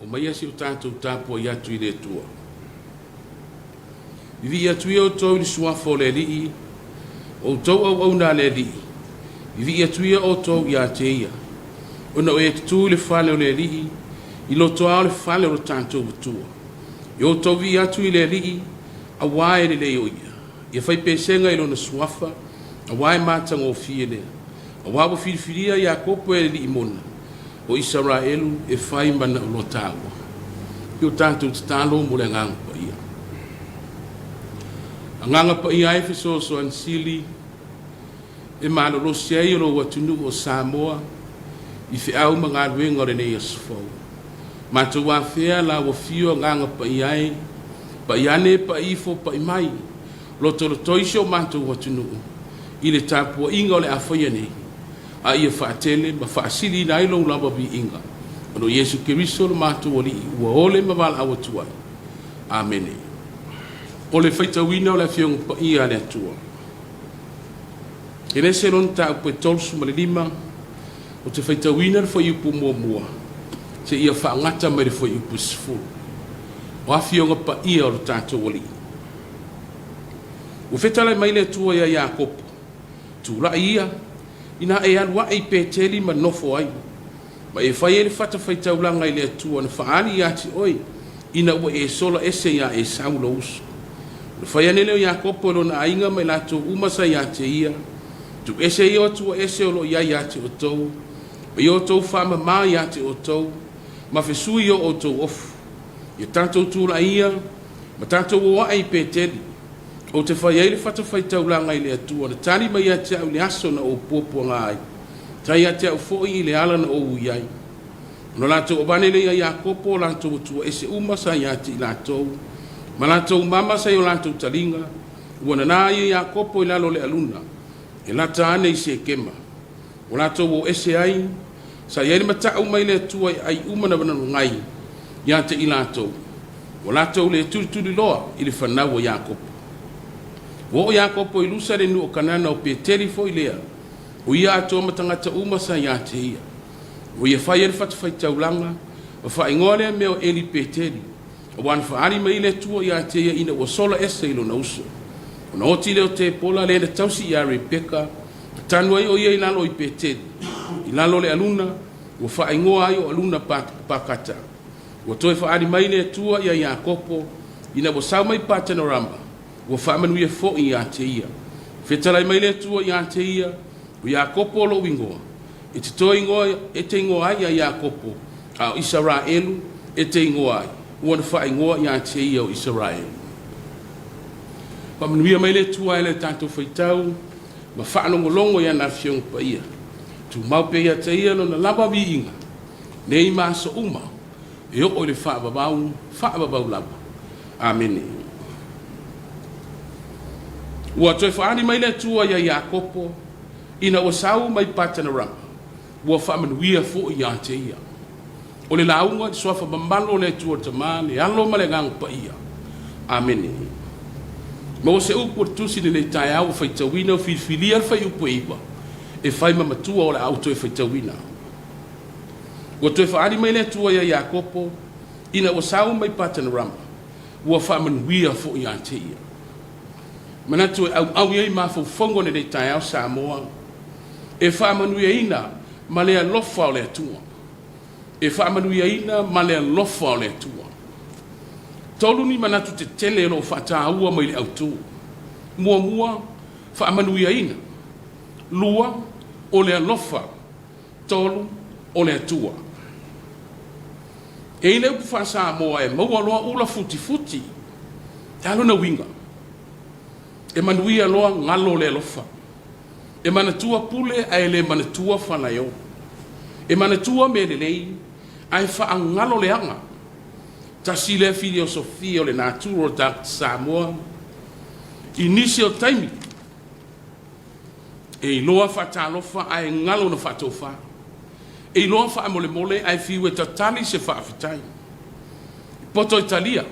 Omaia si o tatou tapuai atu i le Atua. Vivii atu ia outou i le suafa o le Alii, o outou auauna a le Alii, vivii atu ia outou ia te ia, ona o e tutū i le fale o le Alii, i lotoa o le fale o lo tatou Atua. Ia outou vivii atu i le Alii, auā e lelei o ia. Ia fai pesega i lona suafa, auā e matagofie lea. Auā ua filifilia Iakopo e le Alii mona, o Isaraelu e fai ma na oloa taua. I o tatou tatalo mo le Agaga Paia. Agaga Paia e fesoasoani sili e malolosi ai o lou atunuu o Samoa i feau ma galuega o lenei aso fou. Matou afea la ua fio Agaga Paia e, pai ane, pai ifo, pai mai, lotolotoi si o matou atunuu i le tapuaiga o le a faia nei, a ia faatele ma faasiliina ai lou lava viiga, ona o Iesu Keriso lo matou Alii ua ole ma valaau atu ai. Amene. O le faitauina o le Afioga Paia a le Atua. Kenese lona mataupu e 35, ou te faitauina le fuaiupu muamua seia faagata mai le fuaiupu e 10. O Afioga Paia o lo tatou Alii. Ua fetalai mai le Atua ia Iakopo, Tulai ia, ina e alu ae i Peteli ma nofo ai, ma e fai ai le fatafaitaulaga i le Atua na faaali ia te oe ina ua e sola ese iā Esau lou uso. Ona fai ane lea o Iakopo i lona aiga ma i latou uma sa ia te ia, Tuu ese ia o atua ese o lo o i ai ia te outou, ma ia outou faamamā ia te outou, ma fesui i o outou ofu. Ia tatou tulai ia, ma tatou o ae i Peteli, Ou te fai ai le fatafaitaulaga i le Atua na tali mai ia te au i le aso na ou puapuaga ai, tai ia te au foi i le ala na ou ui ai. Ona latou avane lea ia Iakopo o latou atua ese uma sa ia te i latou, ma latou mama sa i o latou taliga, ua nanā ai e Iakopo i lalo o le aluna, e lata ane i Sekema. Ua latou o ese ai, sa i ai le matau mai le Atua i ai uma na vananugai ia te i latou, ua latou le tulituliloa i le fanau a Iakopo. Ua oo Iakopo i Lusa le nuu o Kanana o Peteli foi lea, o ia atoa ma tagata uma sa ia te ia. Ua ia fai ai le fatafaitaulaga, ma faaigoa lea mea o Eli Peteli, Aua na faaali mai le Atua ia te ia ina ua sola ese i lona uso. Ona oti lea o Tepola lea na tausi ia Rebeka, na tanu ai o ia i lalo i Peteli, i lalo o le aluna, ua faaigoa ai o aluna Pakata. Ua toe faaali mai le Atua ia Iakopo, ina ua sau mai Patanarama, ua faamanuia foi ia te ia. Fetalai mai le Atua ia te ia, O Iakopo lou igoa, e te toe igoa, e te igoa ai ia Iakopo, a o Isaraelu e te igoa ai, ua na faaigoa ia te ia o Isaraelu. Faamanuia mai le Atua e le tatou faitau ma faalogologo i ana Afioga Paia. Tumau pea ia te ia lona lava viiga, nei ma aso uma, e oo i le faavavau, faavavau lava. Amene. Ua toe faaali mai le Atua ia Iakopo ina ua sau mai Patanarama, ua faamanuia foi ia te ia. O le lauga i le suafa mamalu o le Atua le Tama, le Alo ma le Agaga Paia. Amene. Maua se upu o le tusi lenei taeao ua faitauina ua filifilia le fuaiupu e 9 e fai ma matua o le a ou toe faitauina. Ua toe faaali mai le Atua ia Iakopo ina ua sau mai Patanarama, ua faamanuia foi ia te ia. Manatu e auau i ai mafaufauga o lenei taeao Samoa, e faamanuiaina ma le alofa o le Atua. E faamanuiaina ma le alofa o le Atua. Tolu ni manatu tetele o lo o faataua mai le autū. Muamua, faamanuiaina. Lua, o le alofa. Tolu, o le Atua. E i ai le upu faa-Samoa e maua loa ula futifuti. E a lona uiga? E manuia loa galo le alofa. E manatua pule ae le manatua falaeo. E manatua mea lelei ae faagalo leaga. Tasi lea filiosofia o le Natural Dark Samoa. I nisi o taimi, E iloa faatalofa ae galo na faatofa. E iloa faamolemole ae fiu e tatali se faafetai. E poto e talia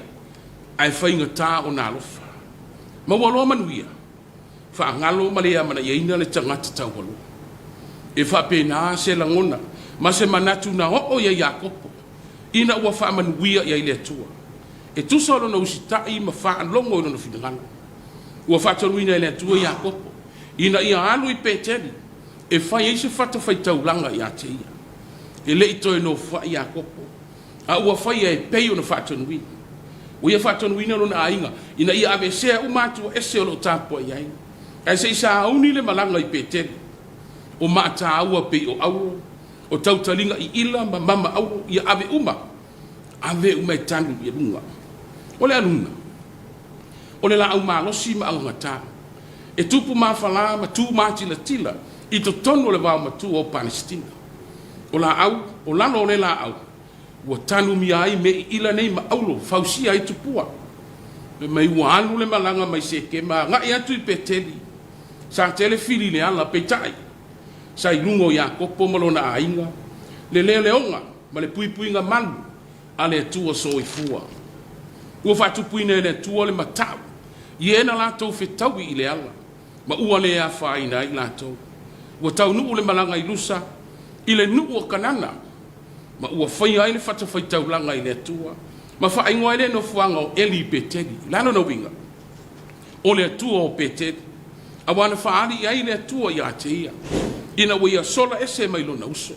ae faigata ona alofa. Maua loa manuia, faagalo ma le amanaiaina le tagata taualoa. E faapena se lagona ma se manatu na oo ia Iakopo. ina ua faamanuia i ai le Atua, e tusa o lona usitai ma faalogo i lona finagalo. Ua faatonuina e le Atua Iakopo ina ia alu i Peteli e fai ai se fatafaitaulaga ia te ia. E le i toe nofoai Iakopo, a ua faia e pei ona faatonuina. Ua ia faatonuina lona aiga ina ia aveesea uma atua ese o lo o tapuai ai, ae se i sauni le malaga i Peteli. O maa taua pei o auro, o tautaliga iila ma mama auro, ia ave uma, ave uma e tanu i luga. O le aluna, o le laau malosi ma augata, e tupu mafala ma tu matilatila i totonu o le vaomatua o Palesitina. O laau, o lalo o lea laau, ua tanumia ai mea iila nei ma auro, fausia ai tupua. Fai mai ua alu le malaga mai Sekema agai atu i Peteli. Sa tele fili i le ala, peitai, sa i luga o Iakopo ma lona aiga le leoleoga ma le puipuiga malu a le Atua Soifua. Ua faatupuina e le Atua le matau i e na latou fetaui i le ala, ma ua le afaina ai latou. Ua taunuu le malaga i Lusa, i le nuu o Kanana, ma ua faia ai le fatafaitaulaga i le Atua, ma faaigoa ai lea nofoaga o Eli Peteli. O le a lona uiga? O le Atua o Peteli, aua na faaali i ai le Atua ia te ia, ina ua ia sola ese mai lona uso.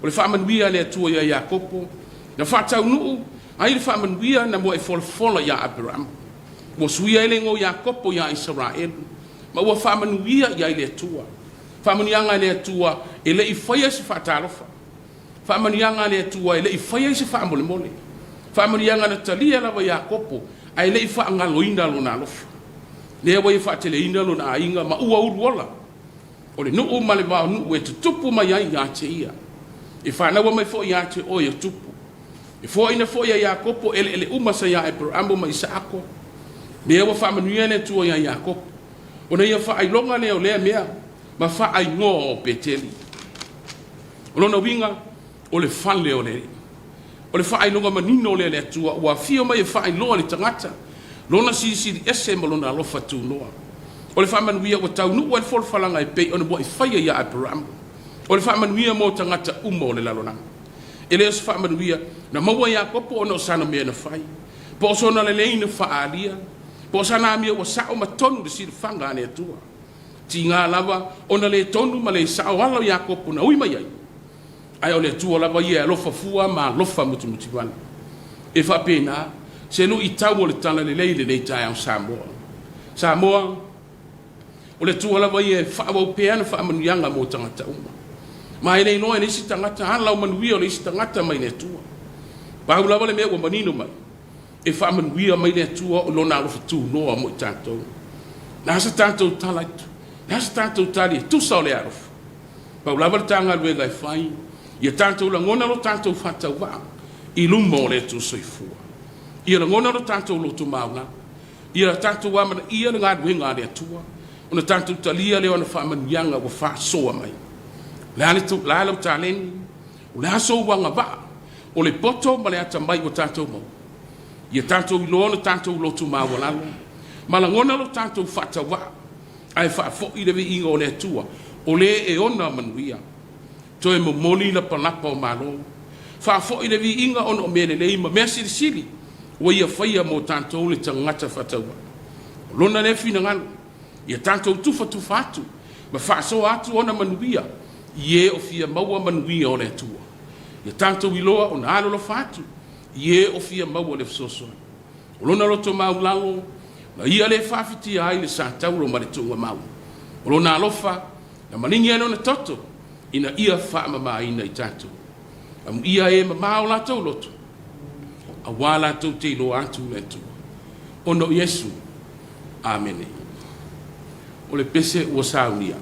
O le faamanuia a le Atua ia Iakopo, na faataunuu ai le faamanuia na muai folafola ia Aperamo. Ua suia ai le igoa o Iakopo ia Isaraelu, ma ua faamanuia i ai le Atua. Faamanuiaga a le Atua e le i faia se faatalofa. Faamanuiaga a le Atua e le i faia ai se faamolemole. Faamanuiaga na talia lava Iakopo ae le i faagaloina lona alofa. Lea ua ia faateleina lona aiga ma ua uluola. O le nuu ma le vaonuu e tutupu mai ai ia te ia. E fanaua mai foi ia te oe o tupu. E foaina foi e Iakopo eleele uma sa ia Aperamo ma Isaako. Lea ua faamanuia le Atua ia Iakopo, ona ia faailoga lea o lea mea ma faaigoa o Peteli. O lona uiga, o le fale o le Alii. O le faailoga manino lea a le Atua ua afio mai e faailoa i le tagata Lona silisili ese ma Lona alofa tunoa. O le faamanuia ua taunuu ai le folafolaga e pei ona muai faia ia Aperamo. O le faamanuia mo tagata uma o le lalolagi. E le o se faamanuia na maua e Iakopo ona o sana mea na fai, po o sona lelei na faaalia, po o sana amio ua sao ma tonu i le silafaga a le Atua. Tiga lava ona le tonu ma le sao ala o Iakopo na ui mai ai, ae o le Atua lava ia e alofa fua ma alofa mutimutivale. E faapena se luitau o le Talalelei i lenei taeao Samoa. Samoa, o le Atua lava ia e faaauau pea ana faamanuiaga mo tagata uma. Ma e le iloa e le isi tagata ala o manuia o le isi tagata mai le Atua. Pau lava le mea ua manino mai, e faamanuia mai le Atua o Lona alofa tunoa mo i tatou. O le a se tatou tala atu? O le a se tatou tali e tusa o le alofa? Pau lava le ta galuega e fai, ia tatou lagona lo tatou faatauvaa i luma o le Atua Soifua. Ia lagona lo tatou loto maualalo. Ia tatou amanaia le galuega a le Atua, ona tatou talia lea o ana faamanuiaga ua faasoa mai. O le a le, le a lau taleni? O le a sou agavaa? O le poto ma le atamai ua tatou maua. Ia tatou iloa lo tatou loto maualalo ma lagona lo tatou faatauvaa, ae faafoi le viiga o le Atua, o le e ona manuia. Toe momoli lapalapa o malo. Faafoi le viiga ona o mea lelei ma mea silisili ua ia faia mo tatou le tagata faatauvaa. O lona lea finagalo, ia tatou tufatufa atu ma faasoa atu ona manuia i e o fia maua manuia o le Atua. Ia tatou iloa ona alolofa atu i e o fia maua le fesoasoani. O lona loto maulalo, na ia le faafitia ai le satauro ma le tuugamau. O lona alofa, na maligi ai lona toto, ina ia faamamaina i tatou. Amuia e mama o latou loto, aua latou te iloa atu le Atua. Ona o Iesu. Amene. O le pese ua saunia.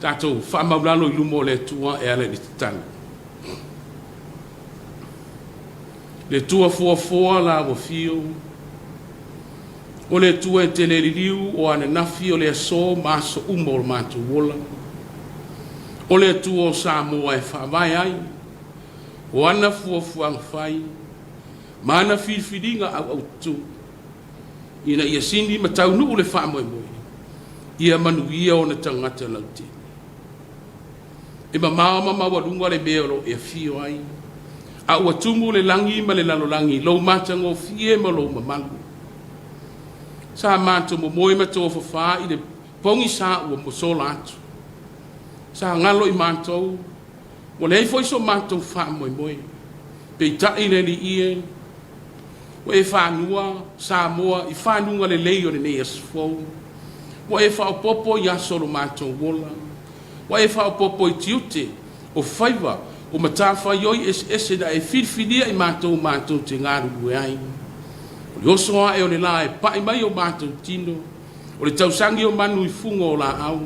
Tatou faamaulalo i luma o le Atua e ala i le tatalo. Le Atua foafoa la ua afio, o le Atua e tele liliu o ananafi o le aso ma aso uma o le matou ola. O le Atua o Samoa e faavae ai, o ana fuafuaga fai, ma ana filifiliga auaututu, ina ia sini ma taunuu le faamoemoe, ia manuia ona tagata lautele. E mamao ma maualuga le mea o lo o e afio ai, a ua tumu le lagi ma le lalolagi i lou matagofie ma lou mamalu. Sa matou momoe ma tofafa i le pogisa ua mosola atu. Sa galo i matou, ua leai foi so matou faamoemoe. Peitai le Alii e, ua e fanua Samoa i fanuga lelei o lenei aso fou. Ua e faaopoopo i aso o lo matou ola. Ua e faaopoopo i tiute o faiva o matafaioi eseese na e filifilia i matou matou te galulue ai. O le oso ae o le la e pai mai o matou tino, o le tausagi o manu i fuga o laau,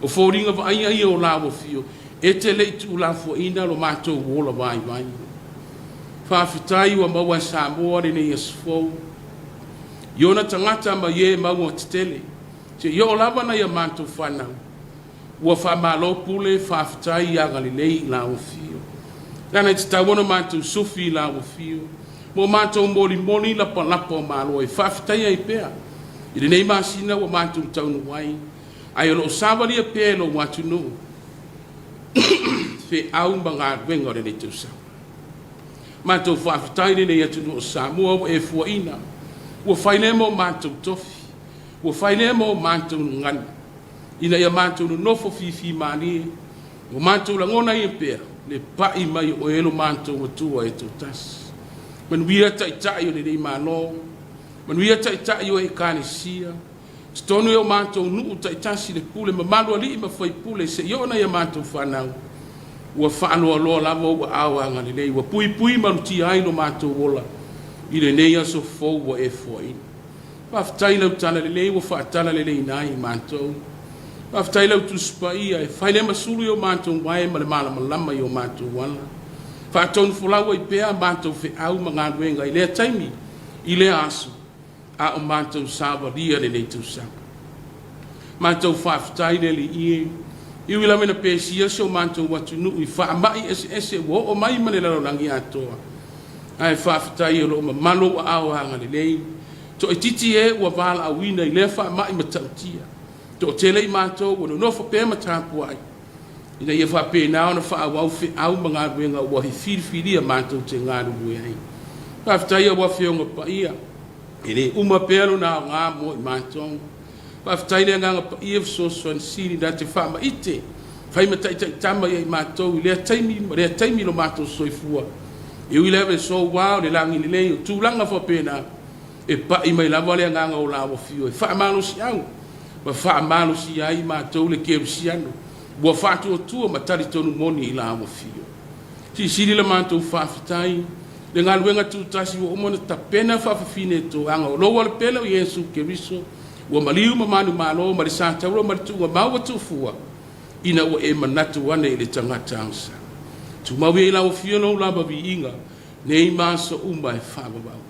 o foliga vaaia ia o la ua afio, e te le i tuulafoaiina lo matou ola vaivai. Faafetai ua maua e Samoa lenei aso fou, i ona tagata ma e maua tetele, seia oo lava nai a matou fanau, ua faamalo pule faafetai i agalelei i lau afio. Leaga e tatau ona matou sufi i lau afio, ma matou molimoli lapalapa o malo e faafetaia ai pea i lenei masina ua matou taunuu ai, ae o lo o savalia pea e lou atunuu feau ma galuega o lenei tausaga. Matou faafetai i lenei atunuu o Samoa ua e fuaina, ua fai lea mo matou tofi, ua fai lea mo matou gagana, ina ia matou nonofo fifimalie, ua matou lagona ia pea le pai mai o oe lo matou Atua e toatasi. Manuia taitai o lenei Malo, manuia taitai o Ekalesia, totonu i o matou nuu taitasi le pule mamalu alii ma faipule seia oo nai a matou fanau, ua faaloaloa lava ou aao agalelei, ua puipui malutia ai lo matou ola i lenei aso fou ua e foaina. Faafetai lau talalelei ua faatalaleleina ai i matou. Faafetai lau Tusi Paia e fai lea ma sulu i o matou wae ma le malamalama i o matou ala. Faatonufolau ai pea a matou feau ma galuega i lea taimi, i lea aso, a o matou savalia lenei tausaga. Matou faafetai le Alii e, e ui lava ina pesia si o matou atunuu i faamai eseese ua oo mai ma le lalolagi atoa, ae faafetai o lo o mamalu ou aao agalelei, toaitiiti e ua valaauina i lea faamai matautia. Toatele i matou ua nonofo pea ma tapuai, ina ia faapena ona faaauau feau ma galuega ua filifilia matou te galulue ai. Faafetai au Afioga Paia, e le uma pea lona aoga mo i matou. Faafetai le Agaga Paia fesoasoani sili na te faamaite, fai ma taitaitama ia i matou i lea taimi ma lea taimi lo matou soifua. E ui lava i soua o le lagi lelei o tulaga faapena, e pai mai lava le agaga o la ua afio e faamalosiau ma faamalosia ai i matou le kerisiano ua faatuatua ma talitonu moni i la ua afio. Silisili la matou faafetai le galuega tutasi ua uma ona tapena faafafine toaga o lou Alepele o Iesu Keriso ua maliu ma manumalo ma le sataua ma le tuugamau ua tuufua ina ua e manatu ane i le tagata agasala. Tumau ia i lau afio lou lava viiga nei ma aso uma e faavavau.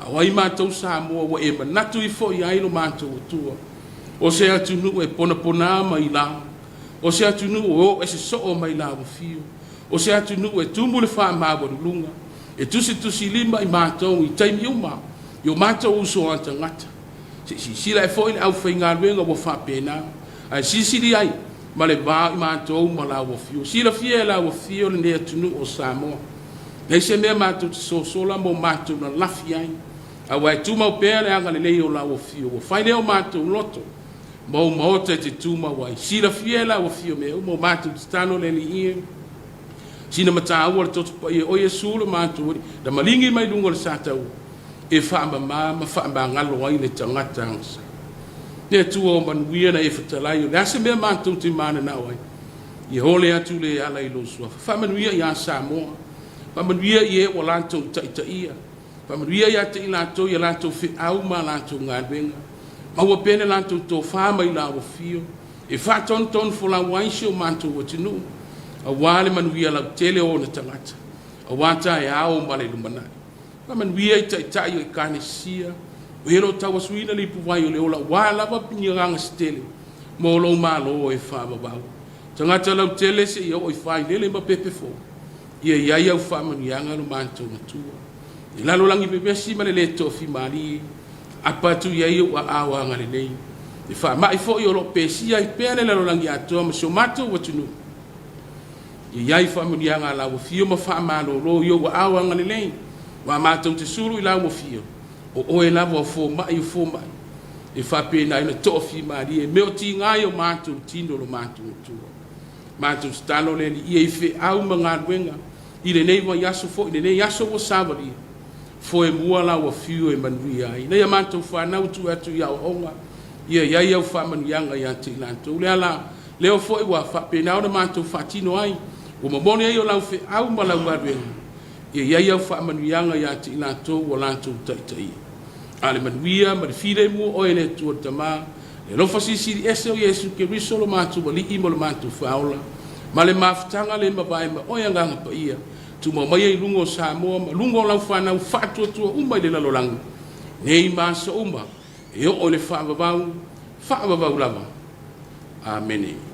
A o ai matou Samoa ua e manatu ifo i ai lo matou Atua, o se atunuu e ponapona mai la, o se atunuu e oo ese soo mai lau afio, o se atunuu e tumu le faamaualuluga, e tusitusilima i matou i taimi uma i o matou uso a tagata. Se i silasila ae foi le aufaigaluega ua faapena, ae silisili ai ma le va o i matou ma lau afio. Silafia e lau afio lenei atunuu o Samoa. Leai se mea matou te sosola mo matou lalafi ai, aua e tumau pea le agalelei o lau afio. Ua fai lea o matou loto ma ou maota e te tumau ai. Silafia e lau afio mea uma o matou tatalo le Alii e. Sina mataua le toto paia o Iesu lo matou Alii, na maligi mai luga o le sataua, e faamama ma faamagalo ai le tagata agasala. Le Atua o manuia na e fetalai, o le a se mea matou te mananao ai, ia ole atu le ala i lou suafa. Faamanuia iā Samoa, faamanuia i e ua latou taitaia, faamanuia ia te i latou i a latou feau ma a latou galuega. Maua pea le latou tofa mai lau afio. e faatonutonu folau ai si o matou atunuu, aua le manuia lautele o ona tagata, aua taeao ma le lumanai. Faamanuia i taitai o Ekalesia, o e o lo o tauasuina le ipuvai o le ola aua lava ni agaga se tele mo lou Malo e faavavau. Tagata lautele seia oo i failele ma pepe fou, ia i ai au faamanuiaga lo matou Matua. I le lalolagi vevesi ma le lē toafimalie, aapa atu i ai ou aao agalelei. Le faamai foi o lo o pesia ai pea le lalolagi atoa ma si o matou atunuu, ia i ai faamanuiaga a lau Afio ma faamalolo i ou aao agalelei, aua matou te sulu i lau Afio, o oe lava o fomai o fomai, e faapena ai ona toafimalie mea o tiga i o matou tino lo matou Matua. Matou tatalo le Alii ia i feau ma galuega i lenei vaiaso foi, lenei aso ua savalia, foemua lau Afio e manuia ai. Ina ia matou fanau tuu atu i aoaoga, ia i ai au faamanuiaga ia te i latou. Le ala lea foi ua faapena ona matou faatino ai, ua momoli ai o lau feau ma lau galuega, ia i ai au faamanuiaga ia te i latou ua latou taitaia. A le manuia ma le filemu o oe le Atua le Tama, le alofa silisili ese o Iesu Keriso lo matou Alii ma lo matou Faaola, ma le mafutaga le mavae ma oe Agaga Paia, tumau maia i luga o Samoa ma luga o lau fanau faatuatua uma i le lalolagi, nei ma aso uma, e oo i le faavavau, faavavau lava. Amene.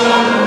Atua.